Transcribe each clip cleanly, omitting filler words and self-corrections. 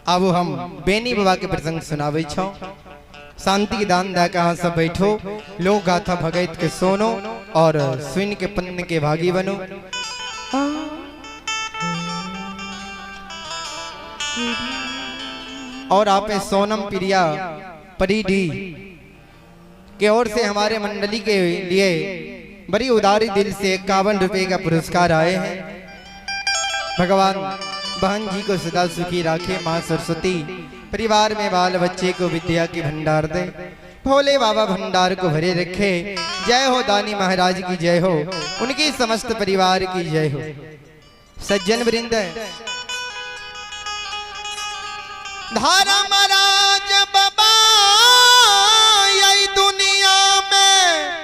आबू हम बेनी बाबा के प्रसंग सुनाबै छौ। शांति के दान दे के अहाँ सब बैठो, लोक गाथा भगैत के सुनो और सुन के पुण्य के भागी बनो। और आप सोनम प्रिया परीडी के ओर से हमारे मंडली के लिए बड़ी उदारी दिल से 51 रुपए का पुरस्कार आए हैं। भगवान बहन जी को सदा सुखी राखे, माँ सरस्वती परिवार में बाल बच्चे को विद्या के भंडार दे, भोले बाबा भंडार को भरे रखे। जय हो दानी महाराज की जय हो, उनकी समस्त परिवार की जय हो। सज्जन वृंद, धारा महाराज बाबा यही दुनिया में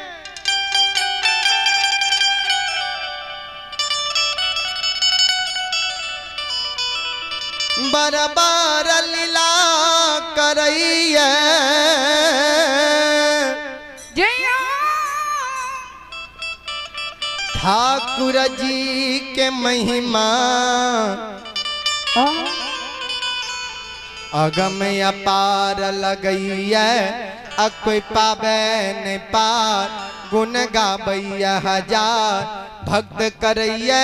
बरबार लीला करैया। ठाकुर जी के महिमा अगम अपार लगैया, अकोई पावे न पार, गुण गाबैया हजार, भक्त करैया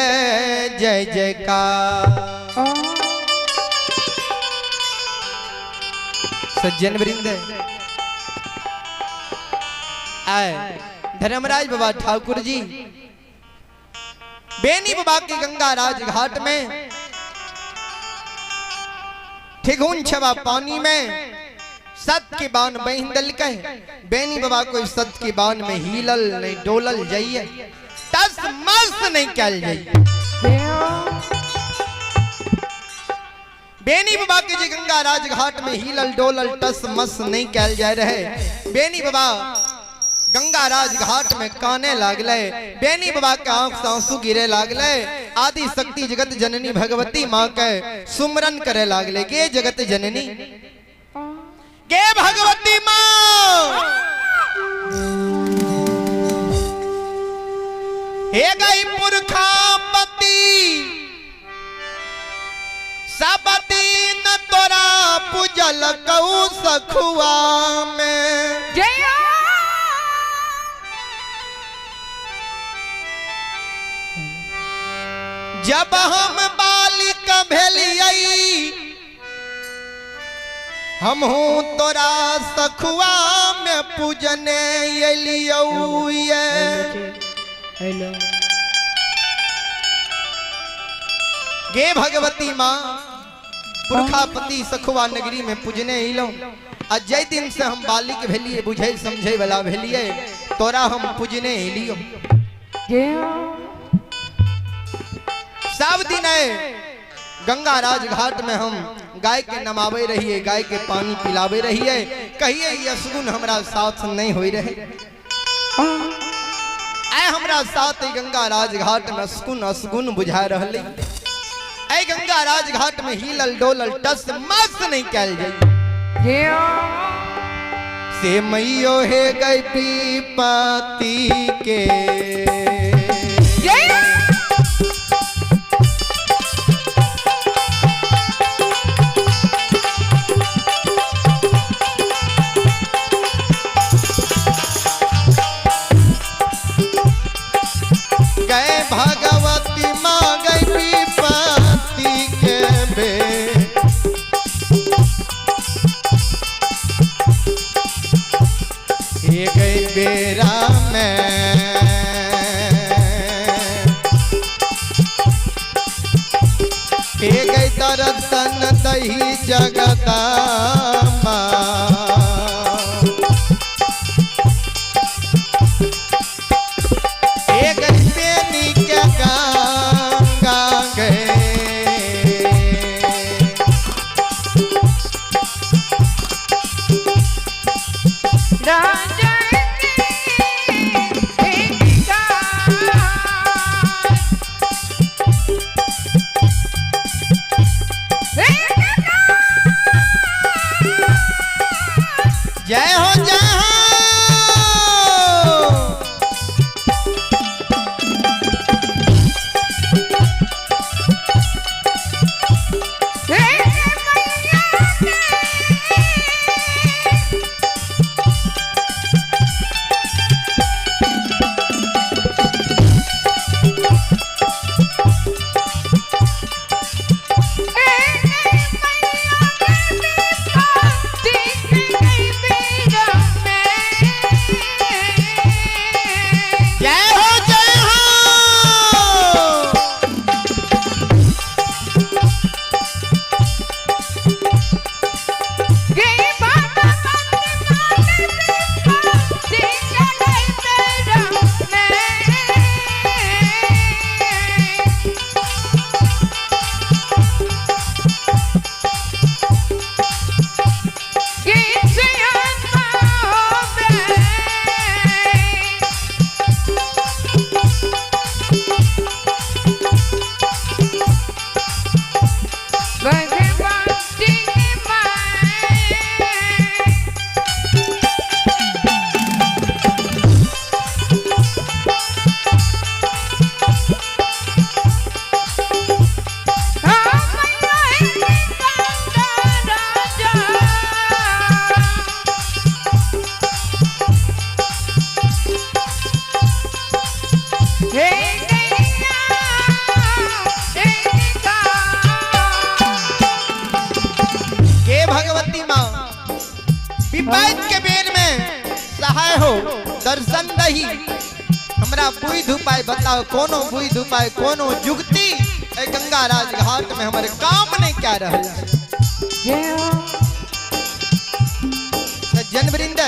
जय जयकार। सज्जन वृंद, आए धर्मराज बाबा ठाकुर जी बेनी बाबा के गंगा राज घाट में ठिगुन छवा पानी में सत के बान बहिन दल के बेनी बाबा को सत के बान में हिलल नहीं डोलल जाइए, टस मस नहीं कैल जाइए। बेनी बाबा के जी गंगा राज घाट में हिलल डोलल टस मस नहीं कैल जाए रहे। बेनी बाबा गंगा राज घाट में काने लागले, बेनी बाबा के आंख से आंसू गिरे लागले। आदि शक्ति जगत जननी भगवती माँ के सुमरन करे लागले। गे जगत जननी, गे भगवती माँ, हे गई पुरखापति सब दीन तोरा पूजल कऊ सखुआ में। जब हम बालिक भेलियै हमहू तोरा सखुआ में पूजने एलियौ। गे भगवती माँ, पुरखापति सखुआ नगरी में पूजने अइलौ। आ जै दिन से हम बालिक भेलिए, बुझे समझे वाला भेलिए, तोरा हम पूजने एलियौ। सब दिन आए गंगा राज घाट में हम गाय के नमावे रहिए, गाय के पानी पिलावे रहिए, कहिए यसगुन हमरा साथ नहीं हो रहे। आए हमरा साथ गंगा राज घाट में असगुन असगुन बुझा रहले। ऐ गंगा राज घाट में हिलल डोलल टस मस नहीं कैल जाए। से मैयो हे गई पीपाती के गए भगवती माँ गई पीपाती के बे। ये गई बेरा में ये गई दर्शन दही जगदम्बा। ये गई बेनी के गंगा गए। Hey! भगवती माँ विपैत के बेर में सहाय हो दर्शन दही। हमरा बुद्धि उपाय बताओ, कोनो बुद्धि उपाय कोनो जुगती ए गंगा राज घाट में हमारे काम नहीं क्या रहल। सज्जन वृंद,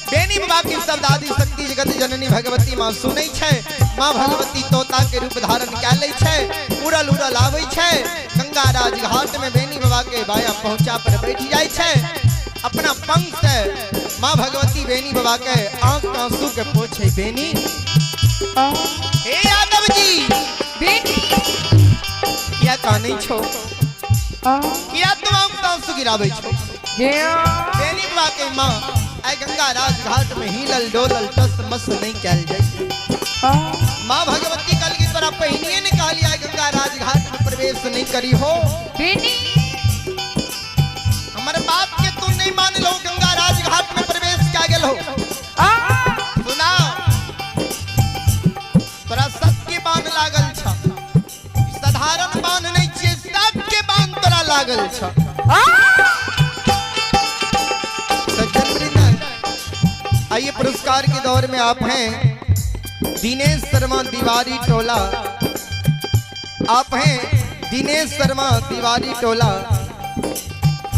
बेनी बाबा की शब्द आदि शक्ति जगत जननी भगवती माँ सुनै छै। माँ भगवती तोता के रूप धारण कै लै छै, उड़ल उड़ल आबै छै, गंगा राज घाट में बेनी बाबा के बाया पहुंचा पर बैठ जाय छै। अपना पंख से माँ भगवती बेनी बाबा के आंख आंसू के पोछे। बेनी, हे यादव जी, बेनी किया कानै छो, किया तू आंख आंसू गिराबै छो? बेनी बाबा के माँ आइ गंगा राज घाट में हिलल डोलल टस मस नहीं कैल जाय। माँ भगवती कल की तोरा पहिनिए ने कहली आइ गंगा राज घाट में प्रवेश नहीं करी हो। बेनी हमर बात के तू नहीं मान लो, गंगा राज घाट में प्रवेश क्या गेल हो। सुना, तोरा सबके बान लागल छ, साधारण बान नहीं छिए, सबके बान तोरा लागल छ। सज्जन वृंद, आइए पुरस्कार के दौर में आप हैं दिनेश शर्मा तिवारी टोला, आप हैं दिनेश शर्मा तिवारी टोला।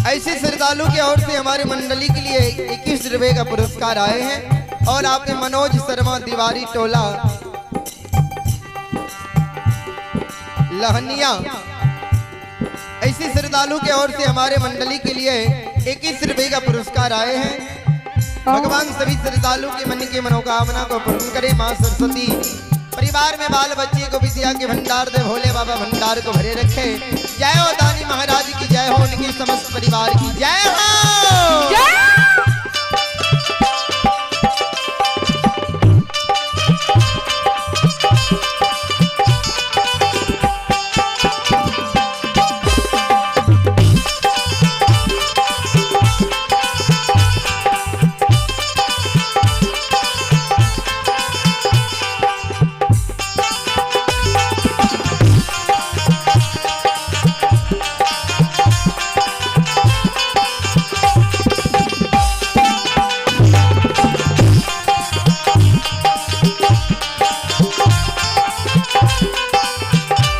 ऐसे श्रद्धालु की ओर से हमारे मंडली के लिए 21 रुपए का पुरस्कार आए हैं। और आपने मनोज शर्मा तिवारी टोला लहनिया, ऐसे श्रद्धालु की ओर से हमारे मंडली के लिए 21 रुपए का पुरस्कार आए हैं। भगवान सभी श्रद्धालु के मन की मनोकामना को पूर्ण करे। माँ सरस्वती परिवार में बाल बच्चे को विद्या के भंडार दे, भोले बाबा भंडार को भरे रखे। जय हो दानी महाराज की जय हो, उनकी समस्त परिवार की जय हो।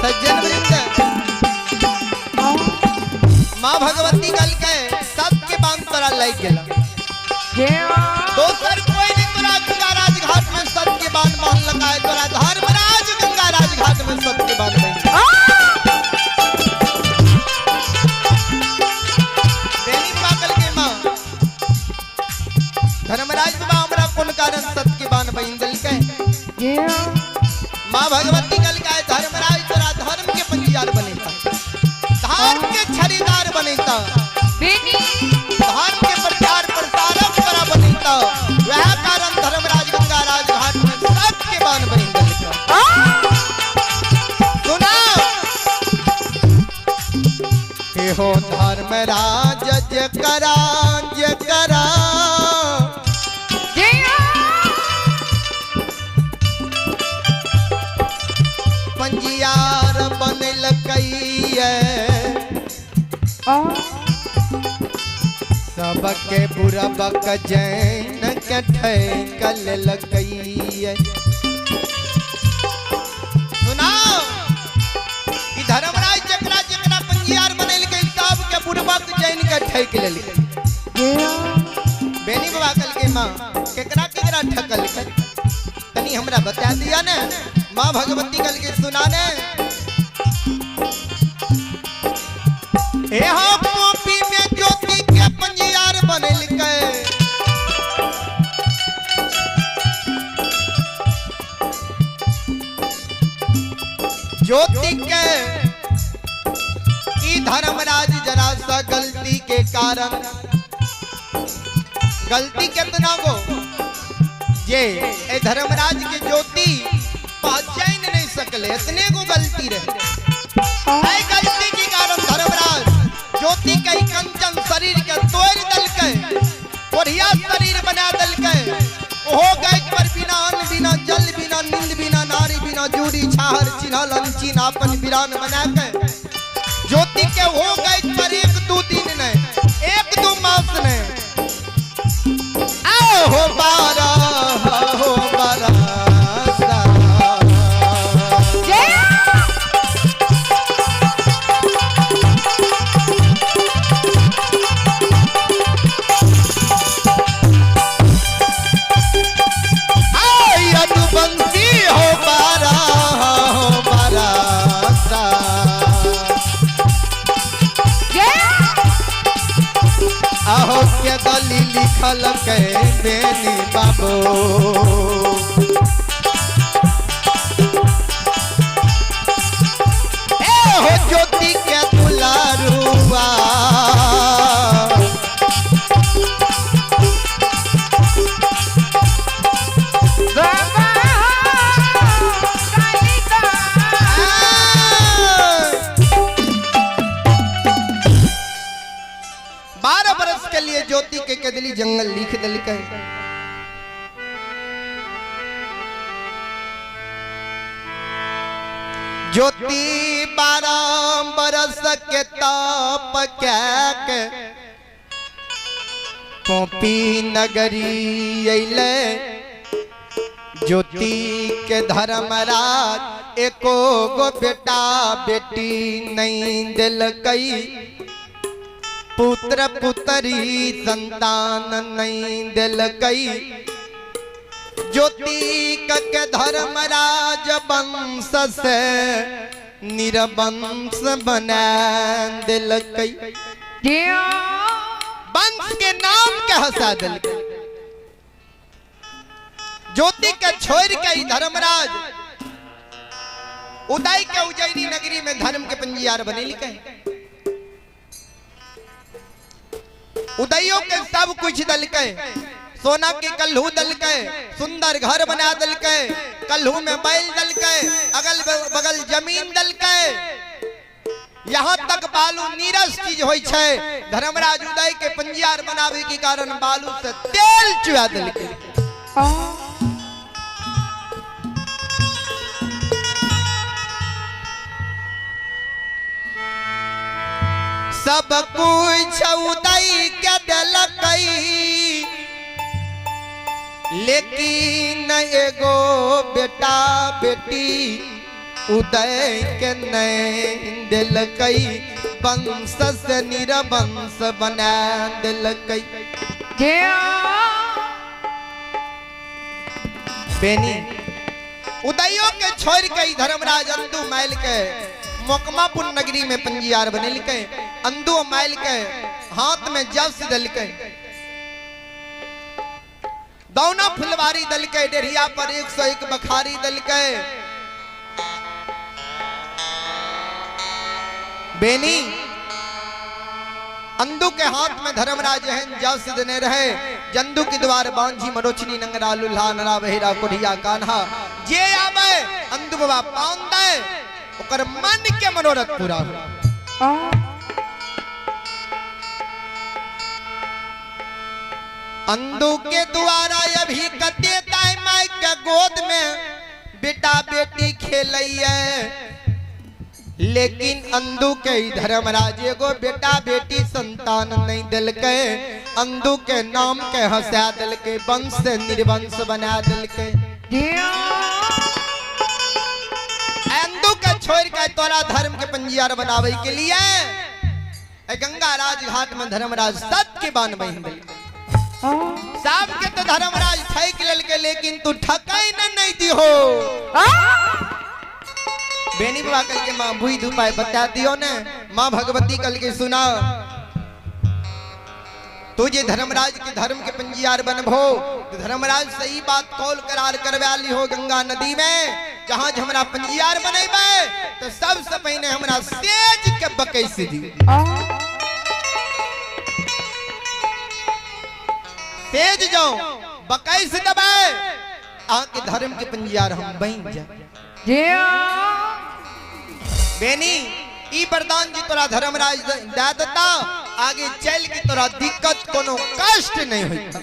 सज्जन वृंद, माँ भगवती कल के सबके बांध तोरा लग गेल, दोसर कोई नहीं तोरा गंगा राज घाट में सबके बांध बांध लगाए, तोरा धर्मराज गंगा राज घाट में सबके बांध बांध। बेनी बाबा कल के माँ धर्मराज बाबा हमरा कोन कारण सबके बांध बन दिलकै? माँ भगवती कल के धर्मराज तोरा धर्म के पंजियार बनेता, धर्म के छड़ीदार बनेता, धर्म के प्रचार प्रसारक तोरा बनेता। वह कारण धर्मराज गंगा राज घाट में सबके बान बन दिलकै। सुना, हे हो धर्मराज जकरा जकरा पंजियार बनलकैये, सबके बुरबक जैन के ठैकल लकैये। सुनाओ, ई धर्मराज जकरा जकरा पंजियार बनलकै सबके बुरबक जैन के ठैक लेलकै। बेनी बाबा कल के माँ केकरा केकरा ठकलकै तनी हमरा बता दिया ने। माँ भगवती कल के सुना ने, ए हो कॉपी में ज्योति के पंजियार बनलकै, ज्योति के ई धर्मराज जरा सा गलती के कारण, गलती कितना गो जे ए धर्मराज के ज्योति पहचान नहीं सकले, इतने को गलती रहे। ऐ गलती के कारण धर्मराज ज्योति के कंचन शरीर के तोड़ दलकै, बढ़िया शरीर बना दलकै। ओहो गैत पर बिना अन्न बिना जल बिना नींद बिना नारी बिना जूरी छाहर चिन्हल अनचिन अपन बिरान बना के ज्योति के हो गैत पर एक दू दिन नहीं, एक दू आहो के दली लिखल के बेनी बाबो। ए हो ज्योति के दुलारुआ, बारह बरस के लिए ज्योति के कदली जंगल लिख दिल के। ज्योति 12 बरस के ताप के कॉपी नगरी अइले, ज्योति के धर्मराज एको गो बेटा बेटी नहीं दिलकई, पुत्र पुत्री संतान नहीं दिलकई। ज्योति के धर्मराज वंश से निरवंश बना दिलकई, वंश के नाम के हंसा दिलकई। ज्योति के छोड़ के धर्मराज उदय के उज्जैनी नगरी में धर्म के पंजियार बने लिखे। उदयो के सब कुछ दलके, सोना के कल्हू दलके, सुंदर घर बना दलके, कल्हू में बैल दलके, अगल बगल जमीन दलके, यहाँ तक बालू नीरस चीज होई छै। धर्मराज उदय के पंजियार बनावे के कारण बालू से तेल चुआ दलके। सब कुछ उदय के दिलकई, लेकिन एगो बेटा बेटी उदय के नहीं दिलकई, वंश से निरवंश बना दिलकई। बेनी उदयो के छोड़ के धर्मराज अंदू माइल के मोकमापुर नगरी में पंजियार बनेलकै, अंदू माइल के हाथ में जस दिलकै, दौना फुलवारी दिलकै, डेढ़िया पर 101 बखारी दिलकै। बेनी अंदू के हाथ में धर्मराज एहन जस देने रहे, जंदू के द्वार बांझी मरोचनी नंगरा लुल्हा नरा बहिरा कोढ़िया कान्हा, जे आवे अंदू बाबा पान दे, ओकर मन के मनोरथ पूरा हो। अंदू के द्वारा अभी कते दाई माई के गोद में बेटा बेटी खेलैया, लेकिन अंदू के धर्मराज एगो बेटा बेटी संतान नहीं दिलकै, अंदू के नाम के हंसा दिलकै, वंश से निर्वंश बना दिलकै। अंदू के छोड़ के तोरा धर्म के पंजियार बनावे के लिए गंगा राज घाट में धर्मराज सत के बान बहिन दिलकै। सब के तो धर्मराज ठक लेलकै, लेकिन तू ठकै न नहीं दिहो। बेनी बाबा कल के माँ भूई धुपाए बता दियो ने, माँ भगवती कल के सुना, तुझे धर्मराज के धर्म के पंजियार बनभो, तो धर्मराज सही बात कौल करार करवा ली हो गंगा नदी में, जहां हमरा पंजियार बनेबे तो सबसे पहले हमरा सेज के बकैस दी। सेज जाओ बकैस दबे, आके धर्म के पंजियार हम बन जाए। बेनी ई वरदान जी तोरा धर्मराज दे देता, आगे चल के तोरा दिक्कत कोनो कष्ट नहीं होता।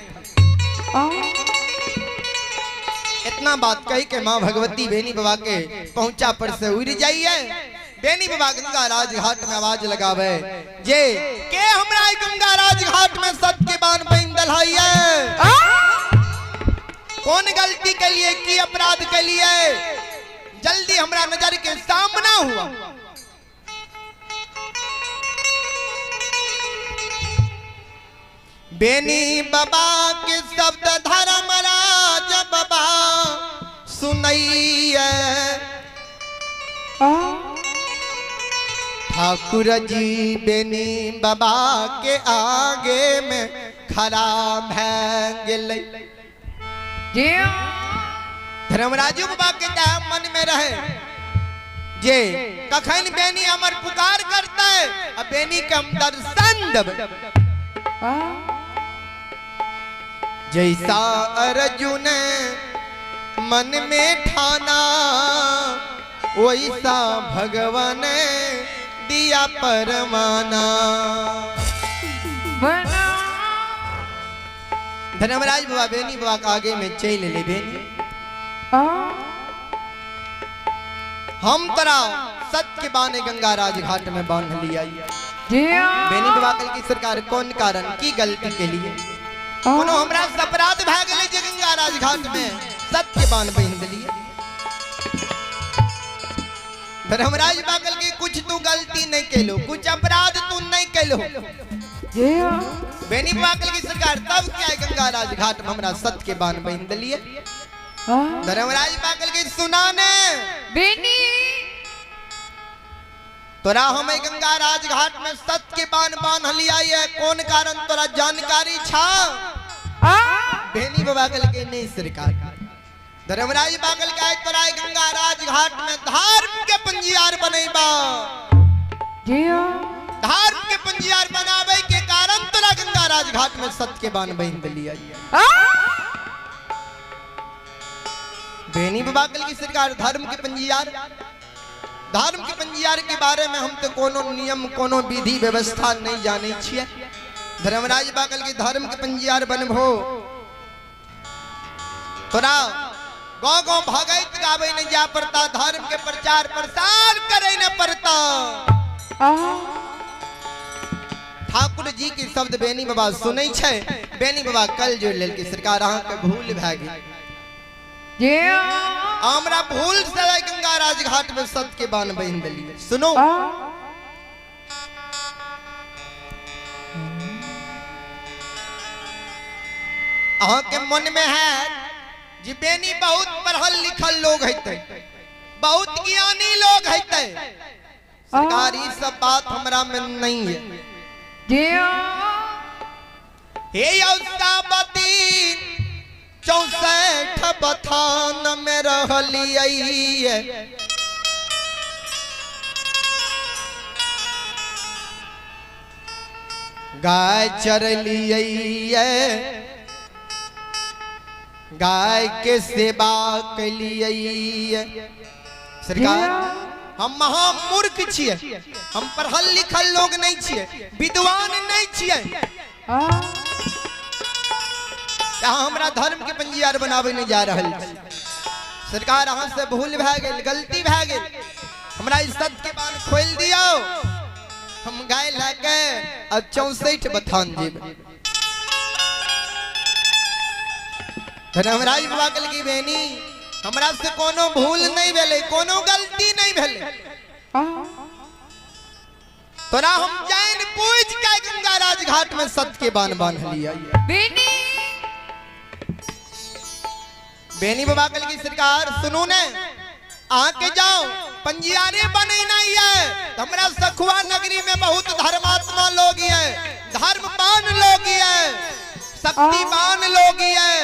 इतना बात कही के माँ भगवती बेनी बाबा के पहुंचा पर से उड़ जाइए। बेनी बाबा गंगा राज घाट में आवाज लगावे, जे के हमरा गंगा राज घाट में सत के बान बन दलहाइए, कौन गलती के लिए की अपराध के लिए जल्दी हमरा नजर के सामना हुआ। बेनी बाबा के शब्द धर्मराज बाबा सुनैये, ठाकुर जी बेनी बाबा के आगे में खड़ा भै गेलै। धर्मराजू बाबा के तऽ मन में रहे जे कखन बेनी हमर पुकार करतै आ बेनी के हम दर्शन देबै। जैसा अर्जुन मन में ठाना वैसा भगवान दिया परमाना। धर्मराज बाबा बेनी बाबा के आगे में चल ले बेनी हम तोरा सत्य के बाने गंगा राज घाट में बांध लिया। बेनी बाबा कल की सरकार कौन कारण की गलती के लिए कोनो हमरा से अपराध भए गेलै जे गंगा राज घाट में सत्य के बाण बांध दिलिए। धर्मराज बाबा कल की कुछ तू गलती नहीं केलो, कुछ अपराध तू नहीं केलो। बेनी बाबा कल की सरकार तब क्या गंगा राज घाट में हमरा सत्य के बाण बांध दिलिए। धर्मराज बाबा कल की सुना ने बेनी तोरा हम गंगा राज घाट में सत्य के बाण बांधलिया है, कौन कारण तोरा जानकारी छा? बेनी बाबा कल के नहीं सरकार। धर्मराज बागल के तोरा गंगा राज घाट में धर्म के पंजियार बनेबा, धर्म के पंजियार बनावे के कारण तोरा गंगा राज घाट में सत्य के बाण बांध दिलिया। बेनी बाबा कल की सरकार धर्म के पंजियार, धर्म के पंजियार के बारे में हम तो कोनो नियम कोनो विधि व्यवस्था नहीं जाने छिए। धर्मराज बागल के धर्म के पंजियार बनभो तोरा गाँव गाँव भगैत गावे नहीं जा पड़ता, धर्म के प्रचार प्रसार करे न पड़ता। ठाकुर जी के शब्द बेनी बाबा सुनै छै, बेनी बाबा कल जोड़ लेल के सरकार अहाँ के भूल भए गेल, हमरा भूल से गंगा राज घाट में सत्य के बाण बांध दिलिए। सुनो अहाँ के मन में है जे बेनी बहुत पढ़ल लिखल लोग हेतै, बहुत ज्ञानी लोग हेतै, सरकार ई सब बात हमरा में नहीं है। हे औसाबती 64 बथान में रहलियै, गाय चरलियै, गाय के सेवा कलियै। सरकार हम महामूर्ख छियै, हम पढ़ल लिखल लोग नहीं छियै, विद्वान नहीं छियै, हमरा धर्म के पंजियार बनावे नहीं जा रहल छी। सरकार अहाँ से भूल भए गेल, गलती भए गेल, हमरा इस सत्य के बाण खोलि दियौ, हम गाय लए के आ 64 बथान जेबै। धर्मराज बाबा कहलकै की बेनी हमरा से कोनो भूल नहीं भेलै, कोनो गलती नहीं भेलै, तोरा हम जान बूझ के गंगा राज घाट में सत्य के बाण बांधलियै। बेनी बेनी बाबा कहलकै की सरकार सुनू ने, आके जाओ पंजियारे बनेना है, हमरा सखुआ नगरी में बहुत धर्मात्मा लोग है, धर्मवान लोग है, शक्तिवान लोग है,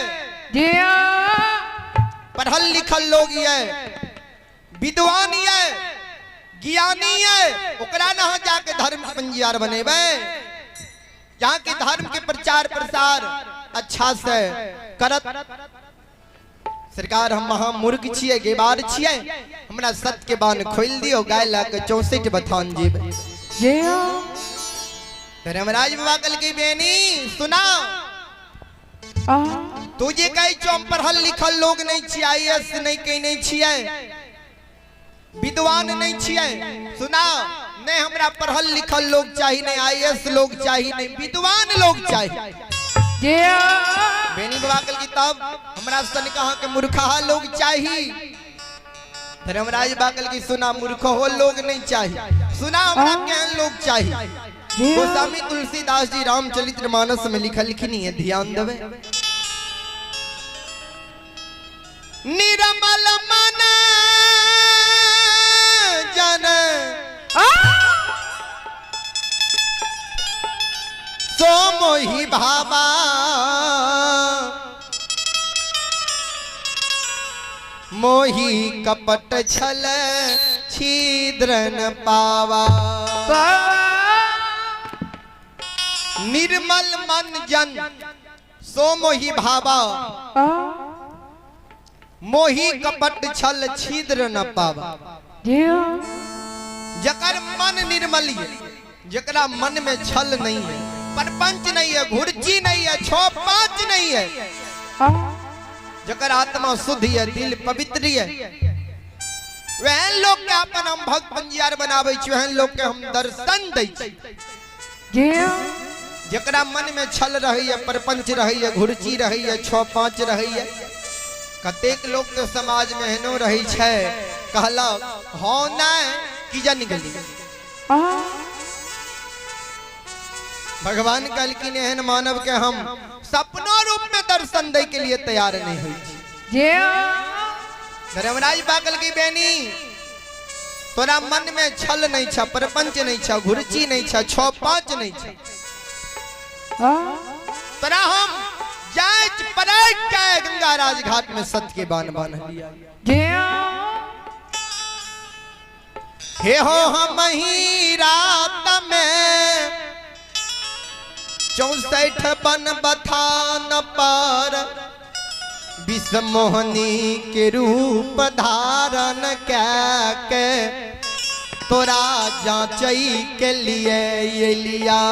पढ़ल लिखल लोग है, विद्वान है, ज्ञानी है, ओकरा ना जाके धर्म के पंजियार बनेबै, जाके धर्म के प्रचार प्रसार अच्छा से करत। सरकार हम महामूर्ख छियै, गेबार छियै, हमरा सत्य के बाण खोलि दियौ, गाय लए के 64 बथान जेबै। धर्मराज बाबा कहलकै बेनी सुना, तू जे कहै छौ हम पढ़ल लिखल लोग नहीं छियै, आई एस नहीं कयने छियै, विद्वान नहीं छियै, सुना नहीं हमरा पढ़ल लिखल लोग चाही, नहीं आई एस लोग चाही, नहीं विद्वान लोग चाही। बेनी बाबा कहलकै तब हमरा सन कहाँ के मूर्खा लोग चाही। धर्मराज बाबा कहलकै सुना मूर्ख हो लोग नहीं चाही, सुना हमरा केहन लोग चाही। गोस्वामी तुलसीदास जी रामचरित्र मानस में लिखलखिन है, ध्यान देवे। निर्मल मन जन सो मोहि भावा, मोहि कपट छल छिद्र न पावा। निर्मल मन जन सो मोहि भावा, मोहि कपट छल छिद्र न पावा। जकर मन निर्मल है, जकरा मन में छल नहीं है, परपंच नहीं है, घुर्ची नहीं है, छो पांच नहीं है, जकर आत्मा शुद्ध है, दिल पवित्र है, वहन लोग के अपन हम भक्त पंजियार बनावे छी, वहन लोग के हम दर्शन दै छी। जकरा मन में छल रही है, परपंच रही है, घुर्ची रही है, छो पांच रही है, कतेक लोग तो समाज में एहनो रही छै, कहलक हाँ नहीं की जन गेली। भगवान कहलखिन एहन मानव के हम सपनो रूप में दर्शन दै के लिए तैयार नहीं होइ छी। धर्मराज पागल की बेनी, तोरा मन में छल नहीं छ, प्रपंच नहीं छ, घुर्ची नहीं छ, छो पांच नहीं छ, तोरा हम जांच परख के गंगा राज घाट में सत्य के बान बांध लिया। हे हो हम ही रात में 64 बन बथान पर विषमोहनी के रूप धारण के तोरा जांचई के लिए एलिया।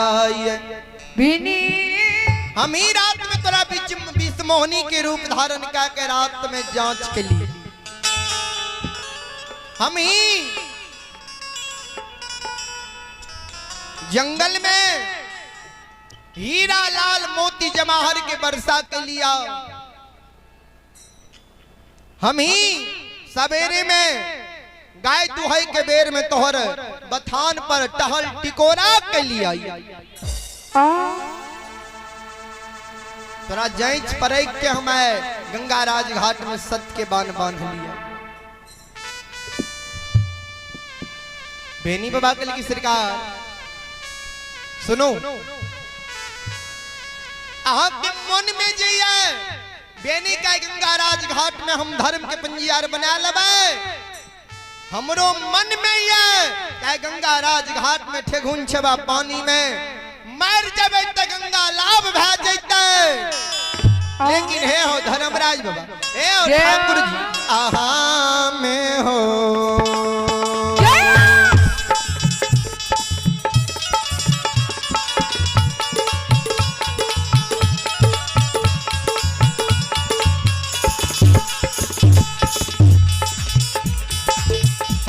हम ही रात में तोरा विषमोहनी के रूप धारण के रात में जांच के लिए हम ही जंगल में हीरा लाल मोती जवाहर के वर्षा के लिया। हम ही सवेरे में गाय दुहई के बेर में तोहर बथान पर टहल टिकोरा के लिया। तोरा जांच परख के हम आए गंगा राज घाट में सत्य के बान बांध लिया। बेनी बाबा कल की सरकार सुनो, आपके मन में जइए बेनी का गंगा राज घाट में हम धर्म के पंजियार बना लेबै, हमरो मन में ये गंगा राज घाट में ठेघुन छबा पानी में मर जबे त गंगा लाभ भए जैतै। लेकिन हे हो धर्मराज बाबा, हे हो ठाकुर जी, आहा में हो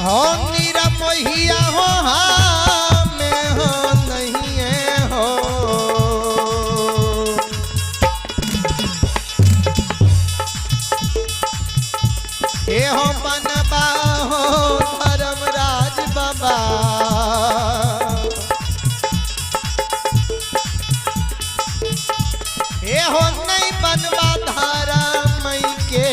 हो निरमोहिया हो हाँ में हो नहीं हो। हे हो बनबा हो धर्मराज बाबा, हे हो नहीं बनबा धर्म के।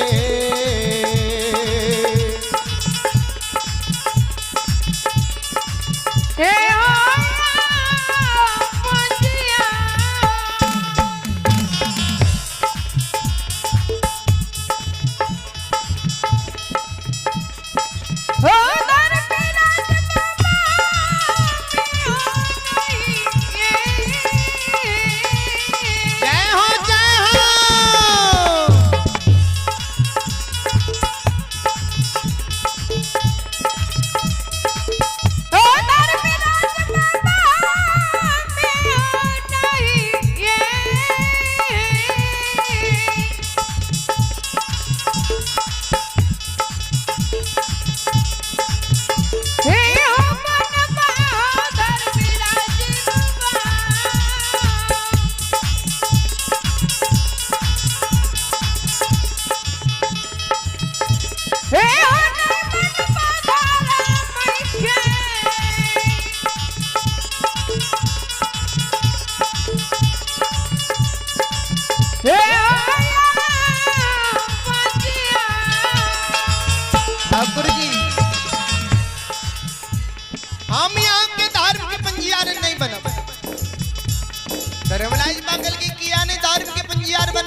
जय हो जय हो।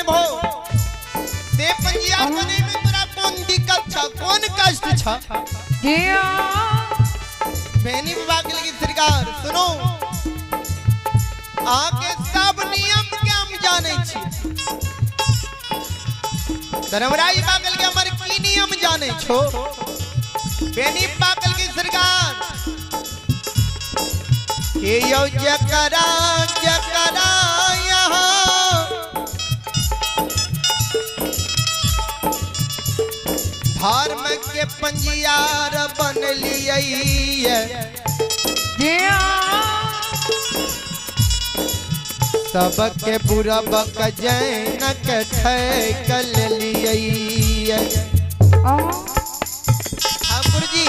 बनबो से पंजियार बने में तोरा कोन दिक्कत छ, कोन कष्ट छ? बेनी बाबा के लिए सरकार सुनो, आके सब नियम के हम जाने छी। धर्मराज पागल के हमर की नियम जाने छो? बेनी पागल की सरकार के यो जकरा जकरा यहाँ धर्म के पंजियार बन लिए, सबके बुरबक जैन के ठैकल लिए। ठाकुर जी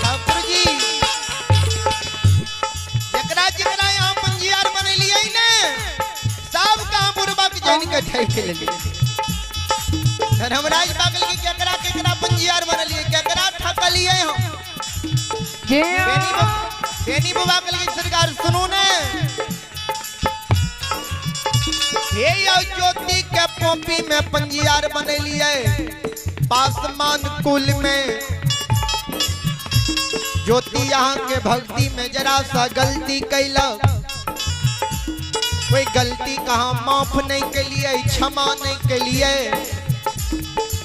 ठाकुर जी जकरा जकरा यहाँ पंजियार बनेलियै ने सब कहाँ बुरबक जैन के ठैक लेलियै। धर्मराज पागल के केकरा केकरा पंजियार बनेलियै, केकरा ठकलियै हम? बेनी बाबा के सरकार सुनू ने, हे यो ज्योति के पोपी में पंजियार बनेलियै, पासमान कुल में ज्योति यहाँ के भक्ति में जरा सा गलती कैलक, कोई गलती कहाँ माफ नहीं के लिए, क्षमा नहीं के लिए,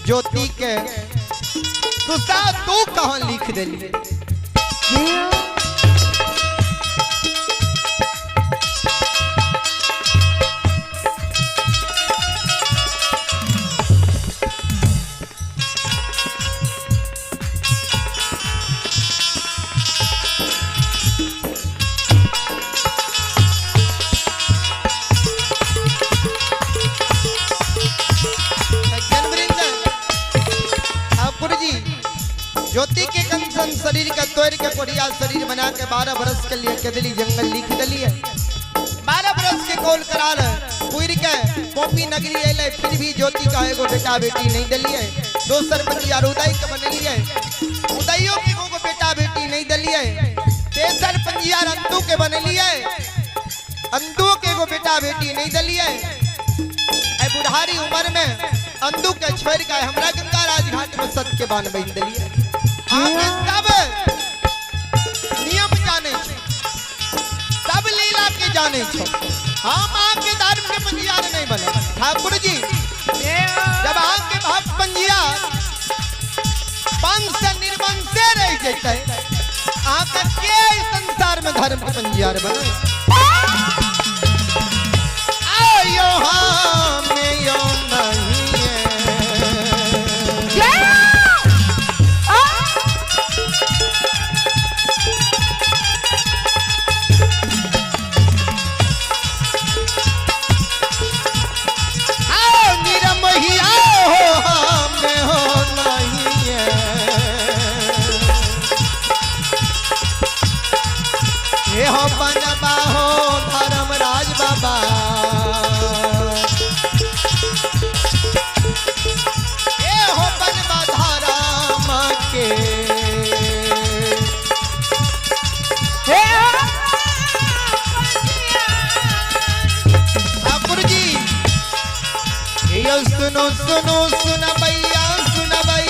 ज्योति के तुसा तू कहाँ लिख दिलिए? ठाकुर जी ज्योति के कंचन शरीर का तोड़ के कोरिया शरीर बना के 12 बरस के लिए केदली जंगल लिख दिलिए। 12 बरस के कौल करार पुर के पोपी नगरी अले, फिर भी ज्योति का एगो बेटा बेटी नहीं दिलिए। दोसर पंजियार उदय के बनेलिए, उदयो के एगो बेटा बेटी नहीं दिलिए। तेसर पंजियार अंतु के बनेलिए, अंतु के एगो बेटा बेटी नहीं दिलिए। बुढ़ारी उम्र में अंदू के छोड़ के हमरा गंगा राजघाट में सत के बान बन दिलिए। आगे सब नियम जाने छो, सब लीला के जाने छो, हम आके धर्म के पंजियार नहीं बने। ठाकुर जी जब आके भक्त पंजियार वंश से निर्वंशे रह जैते, आके के संसार में धर्म के पंजियार बने? आयो हमें यो नहीं है। आओ निरमोही आओ हमें हो नहीं है। ये हो बनबा हो धर्मराज बाबा, ये हो बनबा धर्म के। ठाकुर जी यो सुनो सुनो सुनबैया सुनबई,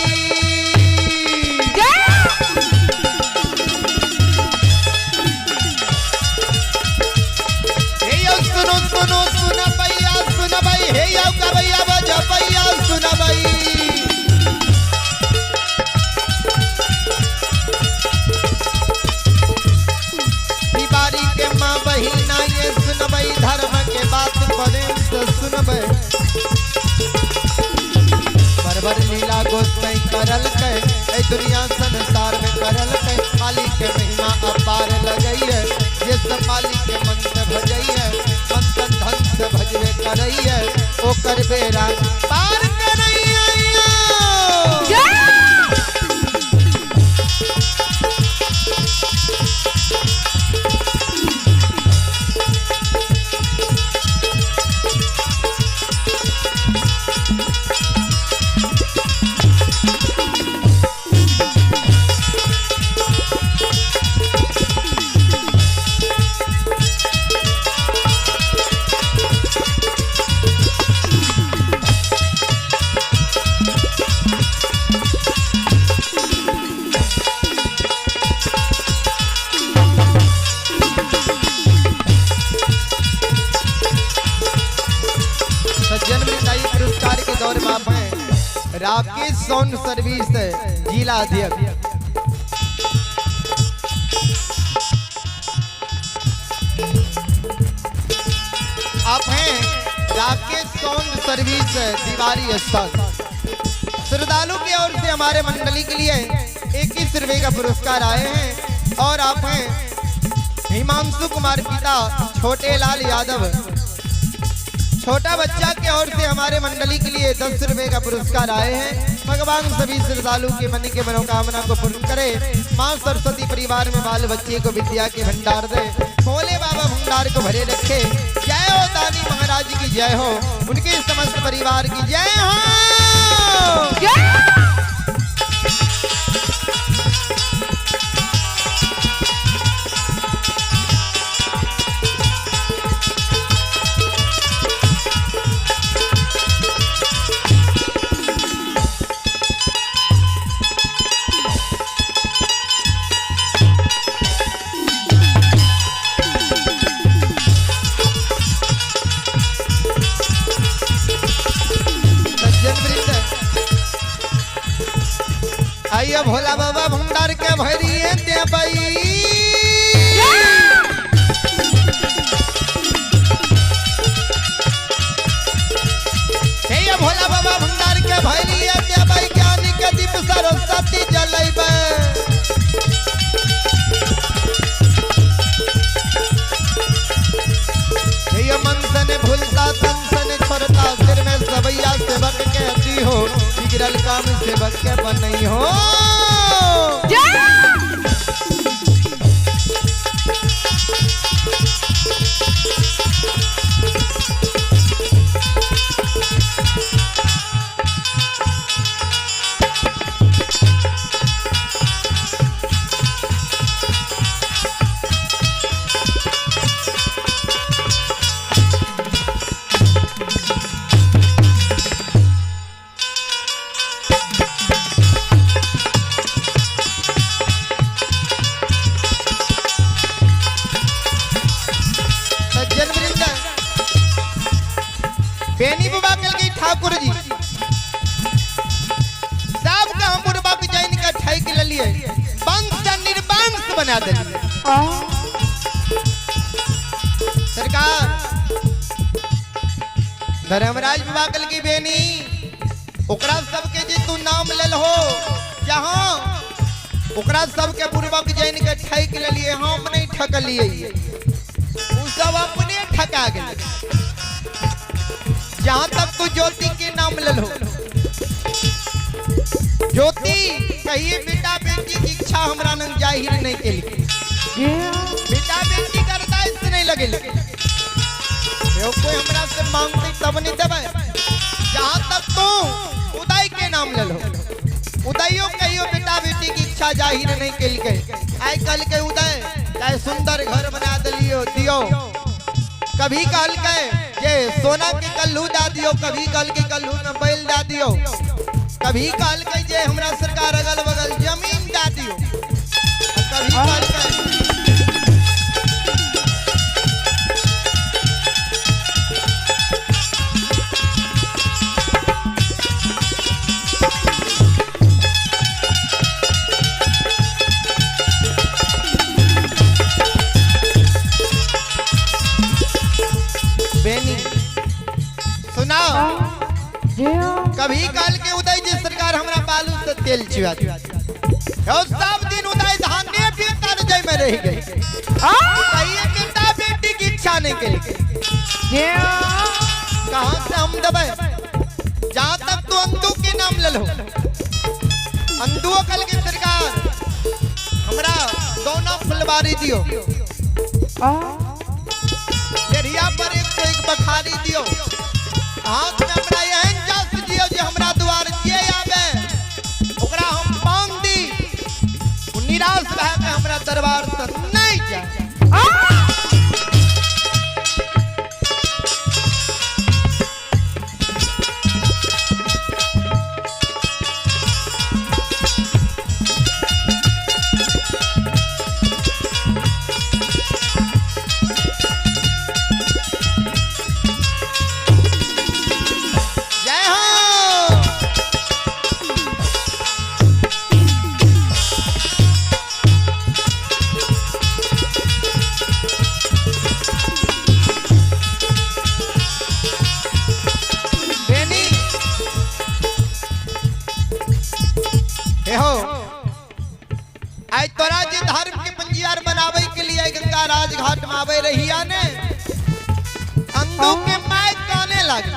हे यो सुनो सुनो सुनबैया सुनबई, हे यो गबैया बजबैया सुनबई। तिवारी के माँ बहिना ये सुनबई, धर्म के बात प्रेम से सुनबई। पर बड़ लीला गोसाई करलकै, एहि दुनिया संसार में करलकै। मालिक के महिमा अपार लगैये, जे सब मालिक के मन से भजैये, मन तन धन से भजबे करैये, ओकर बेड़ा पार करैये। सज्जन वृंदाई पुरस्कार के दौर में आप हैं राकेश साउंड सर्विस जिला अध्यक्ष। आप हैं राकेश साउंड सर्विस दीवारी स्थान। श्रद्धालु की ओर से हमारे मंडली के लिए 21 रुपए का पुरस्कार आए हैं। और आप हैं हिमांशु कुमार पिता छोटे लाल यादव छोटा बच्चा के ओर से हमारे मंडली के लिए 10 रुपए का पुरस्कार आए हैं। भगवान सभी श्रद्धालु के मन के मनोकामना को पूर्ण करे। माँ सरस्वती परिवार में बाल बच्चे को विद्या के भंडार दे। भोले बाबा भंडार को भरे रखे। जय हो दानी महाराज की जय हो, उनके समस्त परिवार की जय हो। सज्जन वृंद, आइए भोला बाबा भंडार के भरिए देबई। हे भोला बाबा भंडार के भरिए देबई, ज्ञान के दीप सरस्वती जलैबै। हे मन सन भूलता तन सन छोड़ता, सिर में सबैया सेवक के दी हो, बिगड़ल काम सेवक के बनई हो। सज्जन वृंद, बेनी बुबा कल गई ठाकुर जी सब का हम बुढ़बा के जैन का ठैक लिए, वंश से निर्वंश बना दिलिए। सरकार धर्मराज बुबा कल की बेनी ओकरा सबके जे तू नाम लेल हो, जहां ओकरा सबके बुढ़बा के जैन के ठैक लिए, हम नहीं ठकलिए, उ सब अपने ठका गए। जहां तक तू ज्योति के नाम ले लो, ज्योति कहिए बेटा बेटी की इच्छा हमरा नंग जाहिर नहीं के लिए, बेटा बेटी करता इससे नहीं लगे कोई हमरा से मांगते तब नहीं देबै। जहां तक तू उदय के नाम ले लो, उदयो कहियो बेटा बेटी की इच्छा जाहिर नहीं के लिए। आई कल के उदय चाहे सुंदर घर बना दिलियो दियो, कभी कहल के जे सोना के कल्लू दा दियो, कभी कहल के कल्लू में बैल दा दियो, कभी कहल के जे हमरा सरकार अगल बगल जमीन दा दियो, कभी कहल के बेनी सुनाओ। कभी काल के उदय जी सरकार हमरा बालू से तेल चुआ दियो। और सब दिन उदय धाने भीतर जय में रह गई। कहिए बेटा बेटी की इच्छा नहीं के लिए कहाँ से हम दबे। जहाँ तक तू अंदू के नाम ले लो, अंदुओ कल की सरकार हमरा दोनों फुलवारी दियो, डेढ़िया पर एक से एक बखारी दियो, हाथ में हमरा एहन जस दियो जे हमरा द्वार जे आवे ओकरा हम बांध दी, उ निराश भए के हमरा दरबार से नहीं जाए। जय हो। बेनी हे हो, आइ तोरा जे धर्म के पंजियार बनावे के लिए गंगा राज घाट में आवे रहिया ने अंधो के my काने लागे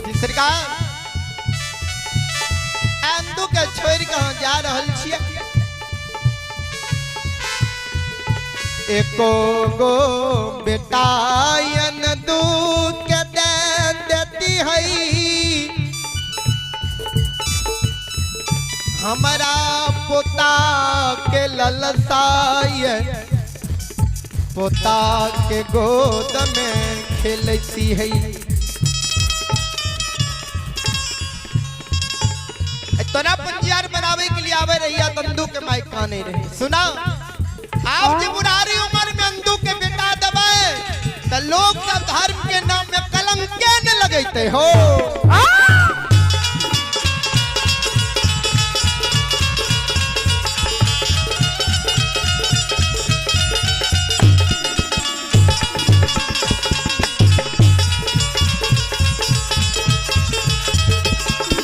जी सरकार अंधो के छोड़ के अहाँ जा रहल छियै। एको गो बेटायन दूध के दे देती है, हमारा पोता के ललसाय पोता के गोद में खेलती है। तोरा पंजियार बनावे के लिए आवे रही तंदू के माइक काने रहे। सुना आप जे बुढ़ारी उम्र में अंदू के बेटा दबे तो लोग सब धर्म के नाम में कलंक के न लगैते हो।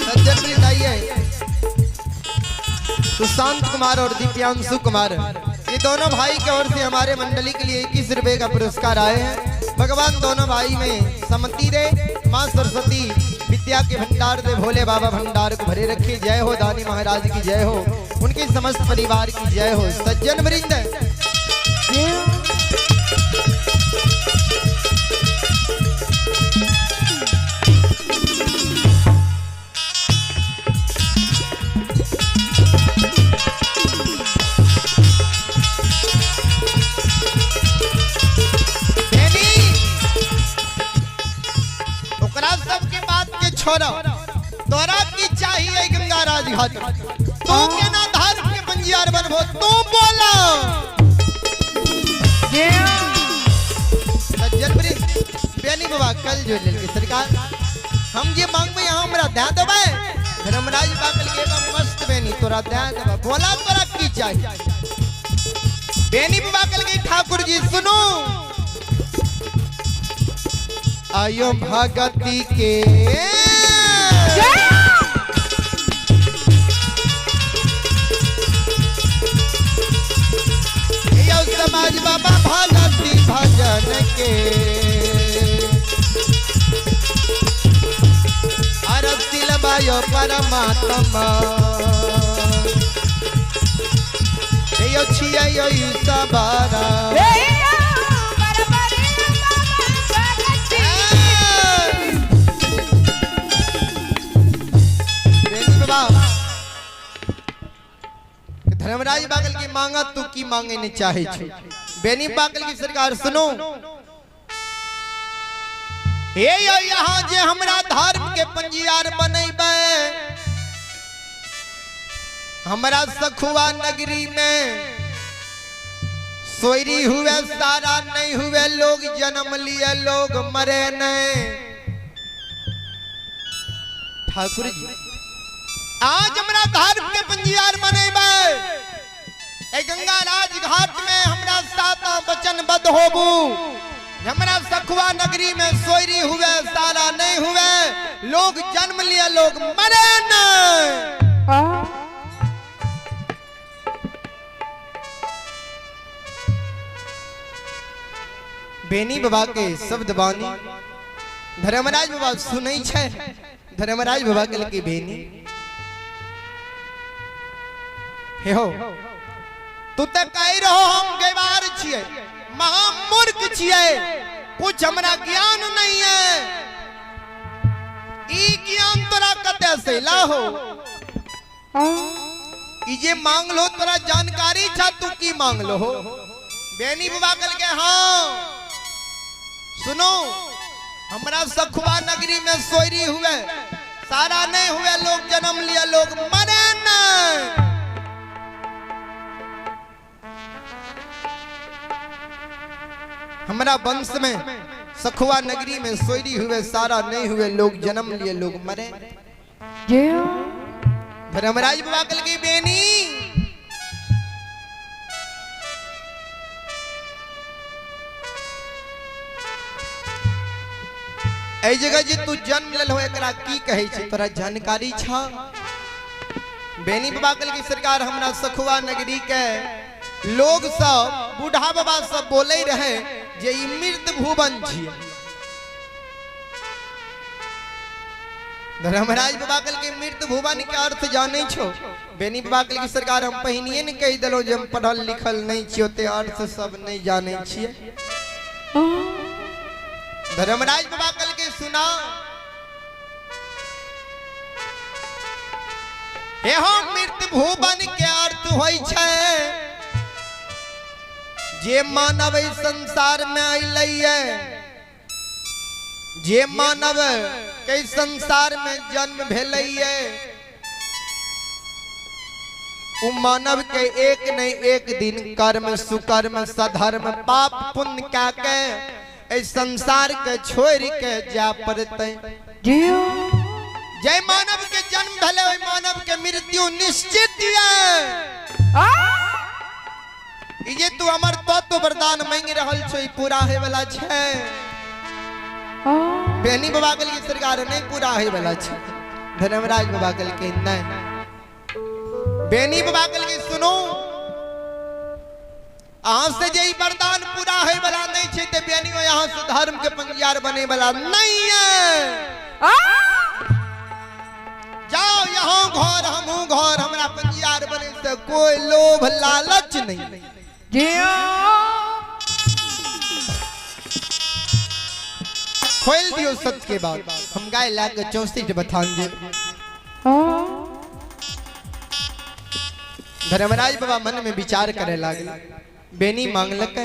सज्जन वृंद आइए, सुशांत कुमार और दिव्यांशु कुमार ये दोनों भाई की ओर से हमारे मंडली के लिए 21 रुपए का पुरस्कार आए हैं। भगवान दोनों भाई में सम्मति दे, माँ सरस्वती विद्या के भंडार दे, भोले बाबा भंडार को भरे रखे। जय हो दानी महाराज की जय हो, उनके समस्त परिवार की जय हो। सज्जन वृंद बेनी, ओकरा सबके बात के छोड़ो, तोरा की चाहिए गंगा राज घाट, तू केना धर्म के पंजियार बनबो तू बोला। सज्जन वृंद बेनी बाबा कल जो लेल के सरकार हम जे मांगबे यहाँ हमरा दे देबै। धर्मराज बाकल के बा मस्त बेनी तोरा दे देबै, बोला तोरा की चाहिए। बेनी बाबा कल के ठाकुर जी सुनो, आयो भगती के यो समाज बाबा भगती भजन के आरती लबायो परमात्मा यो छिया यो सबारा। धर्मराज बागल की मांगा तू की मांगे नहीं चाहे छे। बेनी बागल की सरकार सुनो, हे यो यहाँ जे हमरा धर्म के पंजियार बनेबे, हमरा सखुआ नगरी में सोयरी हुए सारा नहीं हुए, लोग जन्म लिए लोग मरे नहीं। ठाकुर जी आज हमरा धर्म के पंजियार बनेबे, ए गंगा राज घाट में हमरा साता वचनबद्ध होबू। हमरा सखुआ नगरी में सोयरी हुए, सारा नहीं हुए, लोग जन्म लिए, लोग मरे नहीं। बेनी बाबा के शब्द बानी धर्मराज बाबा सुनै छै। धर्मराज बाबा कहलकै बेनी हे हो, तू तऽ कहि रहो हम गैवार छियै, महामूर्ख छियै, कुछ हमरा ज्ञान नहीं है, ई ज्ञान तोरा कतऽ से ला हो? ई जे मांग लो तोरा जानकारी छा तू की मांग लो हो? बेनी बाबा कहलकै हाँ सुनो, हमरा सखुआ नगरी में सोयरी हुए, सारा नहीं हुए, लोग जन्म लिया, लोग मरे नहीं। हमरा वंश में सखुआ नगरी में सोयरी हुए, सारा नहीं हुए, लोग जन्म लिए, लोग मरे। धर्मराज बाबा कहलकै बेनी एहि जगह जे तू जन्म लेलहो एकरा की कहै छै, तोरा जानकारी छ? बेनी बाबा कहलकै सरकार हमरा सखुआ नगरी के लोग सब बूढ़ा बाबा सब बोले रहे जे ई मृत भुवन छियै। धर्मराज बाबा कहलकै मृत भुवन के अर्थ जानै छो? बेनी बाबा कहलकै सरकार हम पहिनिए ने कहि देलहुँ जे हम पढ़ल लिखल नहीं छियै, ओते अर्थ सब नहीं जानै छियै। धर्मराज बाबा कहलकै सुना, एहो मृत भुवन के अर्थ होइ छै जे मानव एहि संसार में अयलैये, जे मानव के संसार में जन्म भेलैये, उ मानव के एक नहीं एक दिन कर्म सुकर्म सधर्म पाप पुण्य कए के एहि संसार के छोड़ के जाय पड़तै। जय मानव के जन्म भेलै ओहि मानव के मृत्यु निश्चित ये। ई जे तू हमर तत्व वरदान मांगि रहल छो, ई पूरा होय वाला छै? बेनी बाबा कहलकै सरकार नहीं पूरा होय वाला छै। धर्मराज बाबा कहलकै नहीं। बेनी बाबा कहलकै सुनू, अहाँ से जे ई वरदान पूरा होय वाला नहीं छै ते बेनी यहाँ से धर्म के पंजियार बने वाला नहीं है। जाओ यहाँ घर हमहूँ घर, हमरा पंजियार बने से कोई लोभ लालच नहीं। खोल दियो सच के बात, हम गाय ला के 64 बथान जे। धर्मराज बाबा मन में विचार करे लागल, बेनी मांगलक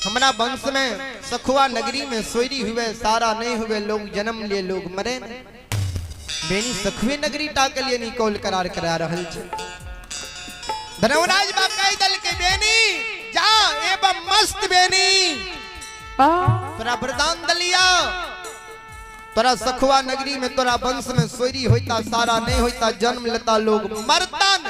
हमरा वंश में सखुआ नगरी में सोयरी हुए, सारा नहीं हुए, लोग जन्म लिए, लोग मरे। बेनी सखुए नगरी टा के लिए निकौल करार करा रहल छै। धर्मराज बाबा कहि दल के बेनी जा एवं मस्त बेनी, तोरा वरदान दलिया, तोरा सखुआ नगरी में तोरा वंश में सोयरी होता, सारा नहीं होता, जन्म लेता, लोग मरता न।